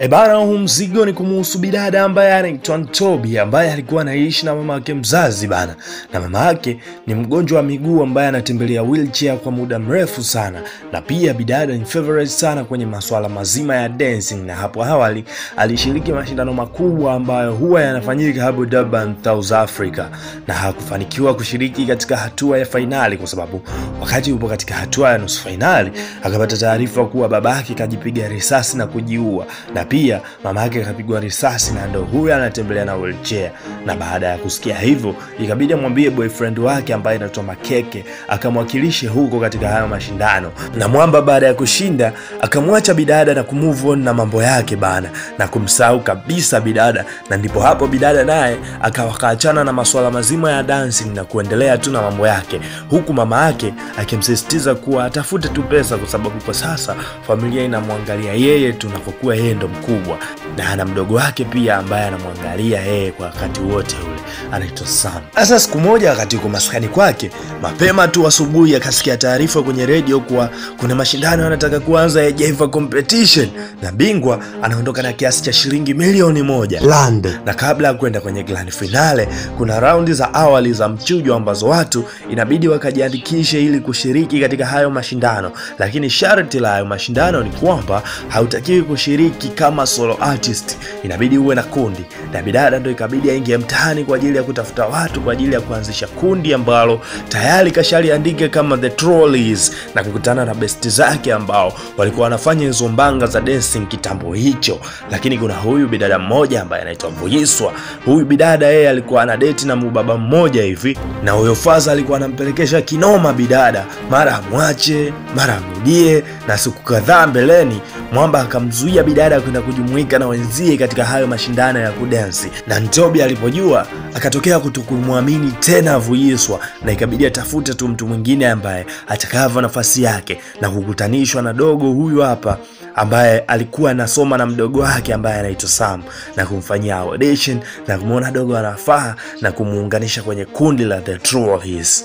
Ebana, huu mzigo ni kumuhusu bidada ambaye anaitwa Ntobi, ambaye alikuwa anaishi na mama yake mzazi bana. Na mama yake ni mgonjwa wa miguu ambaye anatembelea wheelchair kwa muda mrefu sana. Na pia bidada ni favorite sana kwenye masuala mazima ya dancing, na hapo awali alishiriki mashindano makubwa ambayo huwa yanafanyika hapo Durban, South Africa, na hakufanikiwa kushiriki katika hatua ya finali kwa sababu wakati yupo katika hatua ya nusu finali akapata taarifa kuwa babake kajipiga risasi na kujiua, na pia mamake akapigwa risasi na ndo huyu anatembelea na wheelchair. Na baada ya kusikia hivyo ikabidi amwambie boyfriend wake ambaye anaitwa Makeke akamwakilishe huko katika hayo mashindano. Na mwamba baada ya kushinda akamwacha bidada na kumove on na mambo yake bana, na kumsahau kabisa bidada. Na ndipo hapo bidada naye akawakaachana na masuala mazima ya dancing na kuendelea tu na mambo yake, huku mama yake akimsisitiza kuwa atafute tu pesa kwa sababu kwa sasa familia inamwangalia yeye tu na kwa kuwa yeye ndo mkubwa, na ana mdogo wake pia ambaye anamwangalia yeye kwa wakati wote ule, anaitwa Sam. Sasa siku moja wakati yuko maskani kwake mapema tu asubuhi akasikia taarifa kwenye radio kuwa kuna mashindano yanataka kuanza ya Jaiva competition, na bingwa anaondoka na kiasi cha shilingi 1,000,000 land. Na kabla ya kwenda kwenye grand finale kuna raundi za awali za mchujo ambazo watu inabidi wakajiandikishe ili kushiriki katika hayo mashindano, lakini sharti la hayo mashindano ni kwamba hautakiwi kushiriki kama solo artist, inabidi uwe na kundi. Na bidada ndo ikabidi aingie mtaani kwa ajili ya kutafuta watu kwa ajili ya kuanzisha kundi ambalo tayari kashaliandika kama The Trolleys, na kukutana na besti zake ambao walikuwa wanafanya hizo mbanga za dancing kitambo hicho. Lakini kuna huyu bidada mmoja ambaye anaitwa Vuyiswa. Huyu bidada yeye alikuwa ana date na mubaba mmoja hivi, na huyo faza alikuwa anampelekesha kinoma bidada, mara amwache mara amrudie. Na siku kadhaa mbeleni mwamba akamzuia bidada kwenda kujumuika na wenzie katika hayo mashindano ya kudansi, na Ntobi alipojua akatokea kutokumwamini tena Vuyiswa, na ikabidi atafute tu mtu mwingine ambaye atakava nafasi yake, na kukutanishwa na dogo huyu hapa ambaye alikuwa anasoma na mdogo wake ambaye anaitwa Sam, na kumfanyia audition na kumuona dogo anafaa na kumuunganisha kwenye kundi la The Trolleys.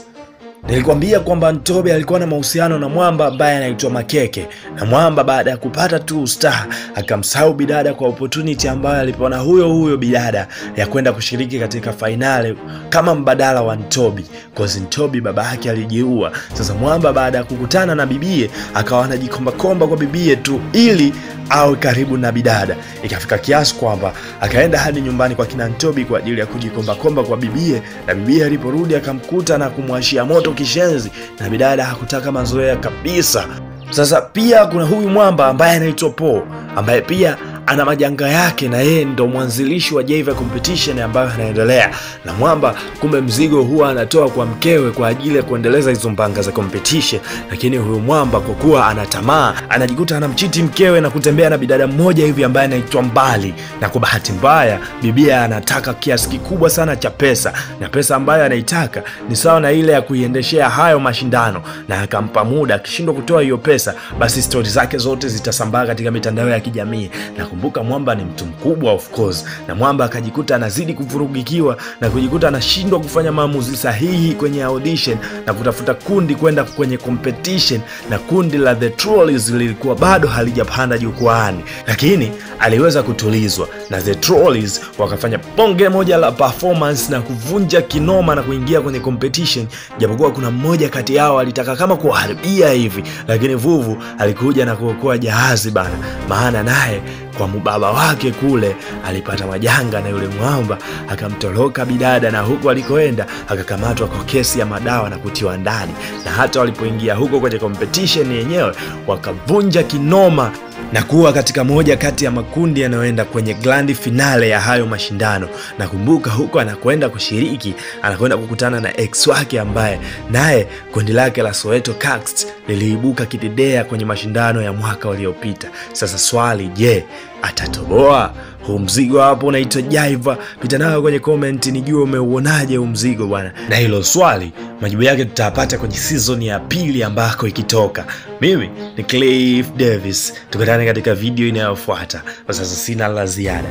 Nilikwambia kwamba Ntobi alikuwa na mahusiano na mwamba ambaye anaitwa Makeke, na mwamba baada ya kupata tu star akamsahau bidada kwa opportunity ambayo alipewa na huyo bidada ya kwenda kushiriki katika finale kama mbadala wa Ntobi, cause Ntobi baba yake alijiua. Sasa mwamba baada ya kukutana na bibie akawa anajikomba komba kwa bibie tu ili awe karibu na bidada. Ikafika kiasi kwamba akaenda hadi nyumbani kwa kina Ntobi kwa ajili ya kujikomba komba kwa bibie, na bibie aliporudi akamkuta na kumwashia moto kishenzi, na bidada hakutaka mazoea kabisa. Sasa pia kuna huyu mwamba ambaye anaitwa Po, ambaye pia ana majanga yake, na yeye ndo mwanzilishi wa Jaiva competition ambayo anaendelea. Na mwamba kumbe mzigo huwa anatoa kwa mkewe kwa ajili ya kuendeleza hizo mbanga za competition, lakini huyu mwamba kwa kuwa ana tamaa anajikuta anamchiti mkewe na kutembea na bidada mmoja hivi ambaye anaitwa Mbali. Na kwa bahati mbaya bibia anataka kiasi kikubwa sana cha pesa, na pesa ambayo anaitaka ni sawa na ile ya kuiendeshea hayo mashindano, na akampa muda, akishindwa kutoa hiyo pesa basi story zake zote zitasambaa katika mitandao ya kijamii. Na kumbuka mwamba ni mtu mkubwa of course, na mwamba akajikuta anazidi kuvurugikiwa na kujikuta anashindwa kufanya maamuzi sahihi kwenye audition na kutafuta kundi kwenda kwenye competition, na kundi la The Trolleys lilikuwa bado halijapanda jukwaani, lakini aliweza kutulizwa na The Trolleys wakafanya bonge moja la performance na kuvunja kinoma na kuingia kwenye competition, japokuwa kuna mmoja kati yao alitaka kama kuharibia hivi, lakini Vuvu alikuja na kuokoa jahazi bana, maana naye kwa mbaba wake kule alipata majanga na yule mwamba akamtoroka bidada, na huko alikoenda akakamatwa kwa kesi ya madawa na kutiwa ndani. Na hata walipoingia huko kwenye competition yenyewe wakavunja kinoma na kuwa katika moja kati ya makundi yanayoenda kwenye grand finale ya hayo mashindano. Na kumbuka huko anakwenda kushiriki, anakwenda kukutana na ex wake ambaye naye kundi lake la Soweto Cats liliibuka kidedea kwenye mashindano ya mwaka uliopita. Sasa swali, je, atatoboa? Huu mzigo hapo unaitwa Jaiva. Pita nayo kwenye comment nijue umeuonaje huu mzigo bwana. Na hilo swali majibu yake tutapata kwenye season ya pili ambako ikitoka. Mimi ni Cliff Davis. Tukutane katika video inayofuata. Kwa sasa sina la ziada.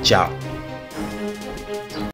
Ciao.